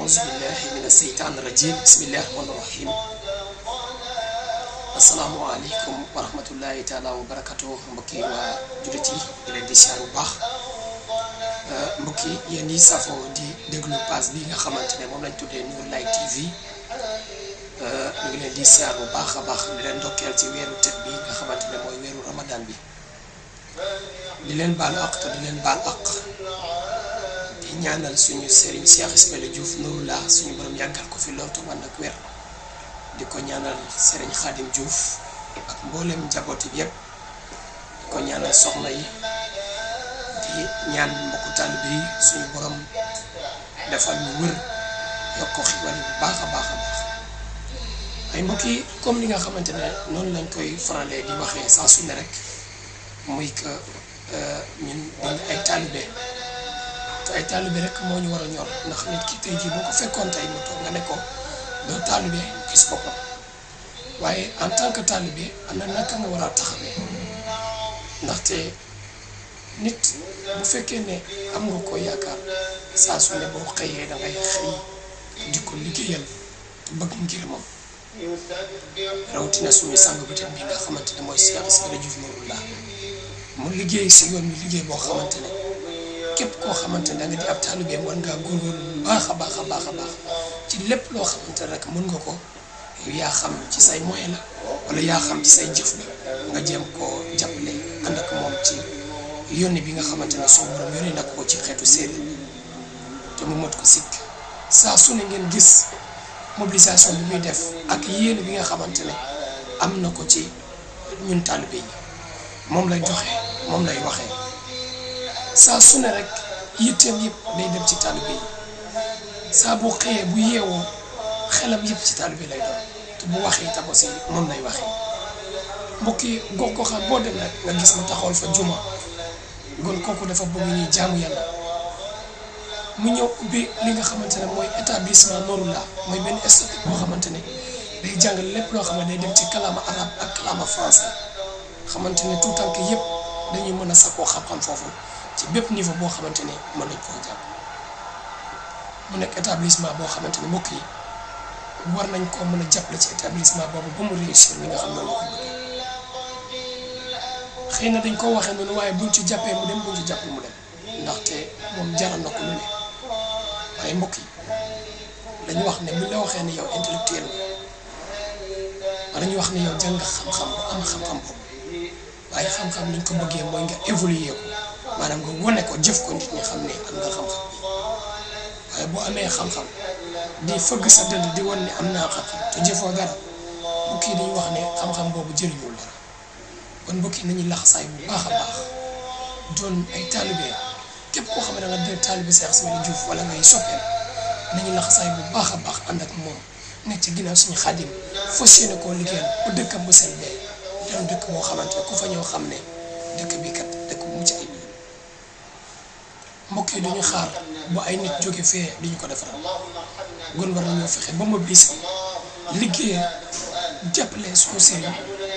أعوذ بالله من الشيطان الرجيم بسم الله الرحمن الرحيم السلام عليكم ورحمة الله تعالى وبركاته mbokki waa jullit yi di leen di siyaar bu baax mbokki yéen ñi safoo di déglu page bi nga xamante ne moom lañ tuddee Nour Light TV ñu ngi leen di siyaar bu baax a baax di leen ndokkeel ci weeru tëj bi nga xamante ne mooy weeru Ramadan bi di leen baal àq te di leen baal àq di ñaanal suñu Serigne Cheikh Ismaïla Diouf Nouroullah suñu borom yàggal ko fi lool te man ak wér di ko ñaanal Serigne Khadim Diouf ak mboolem njabooti bi yëpp di ko ñaanal soxna yi di ñaan mbokku taalibe yi suñu borom defal ñu wër yokk ko xiwal bu baax a baax a baax ay mbokk yi comme li nga xamante ne noonu lañ koy faralee di waxee saa su ne rek muy que ñun dañ ay taalibe te ay taalibe rek moo ñu war a ñor ndax nit ki tey jii boo ko fekkoon tey mu toog nga ne ko doo taalibe gis boppam waaye en tant que taalibe am na naka nga war a taxawee ndaxte nit bu fekkee ne am nga ko yaakaar saa su ne boo xëyee da ngay xëy di ko liggéeyal bëgg ngir moom rawatina suñu sang bi tam bi nga xamante ne mooy Cheikh Ismaïla Diouf Nouroullah mu liggéey si yoon mi liggéey boo xamante ne képp koo xamante ne da nga di ab taalibe war ngaa góorgóorlu bu baax a baax a baax a baax ci lépp loo xamante ne rek mën nga ko yaa xam ci say moyen la wala yaa xam ci say jëf la nga jéem koo jàppale ànd ak moom ci yónni bi nga xamante ne suñu borom yónni na ko ci xeetu séeréer te mu mot ko sikk saa su ne ngeen gis mobilisation bi muy def ak yéen bi nga xamante ne am na ko ci ñun taalibe yi moom lay doxee moom lay waxee saa su ne rek yitteem yëpp day dem ci taalibe yi saa bu xëyee bu yeewoo xelam yëpp ci taalibe lay doon te bu waxee itam aussi moom lay waxee mbokk yi gox goxaan boo dem rek nga gis mu taxawal fa juma gon kooku dafa bëgg ñuy jaamu yàlla mu ñëw ubbi li nga xamante ne mooy établissement Nouroullah mooy benn institut boo xamante ne day jàngale lépp loo xam ne day dem ci kalaama arabe ak kalaama français xamante ne tout tànk yëpp dañuy mën a sakkoo xam-xam foofu ci bépp niveau boo xamante ne mën nañ koo jàng mu nekk établissement boo xamante ne mbokk yi war nañ koo mën a jàppale ci établissement boobu ba mu réussir li nga xam ne la ko bëggee xëy na dañ koo waxee noonu waaye buñ ci jàppee mu dem buñ ci jàppee mu dem ndaxte moom jaral na ko lu ne waaye mbokk yi dañu wax ne buñ la waxee ne yow intellectuel nga dañu wax ne yow jàng xam-xam bu am xam-xam boobu waaye xam-xam niñ ko bëggee mooy nga évoluer ko maanaam nga wane ko jëf ko nit ñi xam ne am nga xam-xam bi waaye boo amee xam-xam di fëgg sa dënd di wan ne am naa xam-xam te jëfoo dara mbokk yi dañuy wax ne xam-xam boobu jëriñul dara kon mbokk yi nañu laxasaay bu baax a baax doon ay taalibe képp koo xam ne da nga doon taalibe Cheikh Ismaïla Diouf wala ngay soppeem nañu laxasaay bu baax a baax ànd ak moom nekk ci ginnaaw suñu Xaadim fas yéene koo liggéeyal bu dëkkam bu sell bee doon dëkk boo xamante ne ku fa ñëw xam ne dëkk bi kat dëkk bu mucc ayib mbokk yi duñu xaar bu ay nit jóge fee duñu ko defaral gon war nañoo fexe ba mobiliser liggéey jàppale suñu sëriñ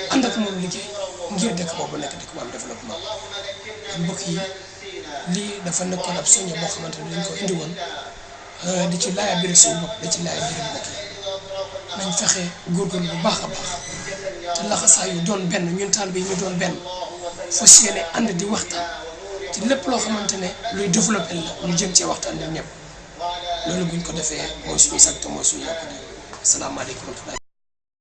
ànd ak moom liggéey ngir dëkk boobu nekk dëkk bu am développement mbokk yi lii dafa nekkoon ab soññe boo xamante ne dañ ko indi woon di ci laaya biir suñu bopp di ci laaya biir mbokk yi nañ fexe góorgóorlu bu baax a baax te laxasaa yu doon benn ñun taalibe yi ñu doon benn fas yéene ànd di waxtaan ci lépp loo xamante ne luy développé la ñu jëm cee waxtaan ñun ñëpp loolu buñ ko defee mooy suñu sag te mooy suñu yokk di asalaamaaleykum wa rahmatulah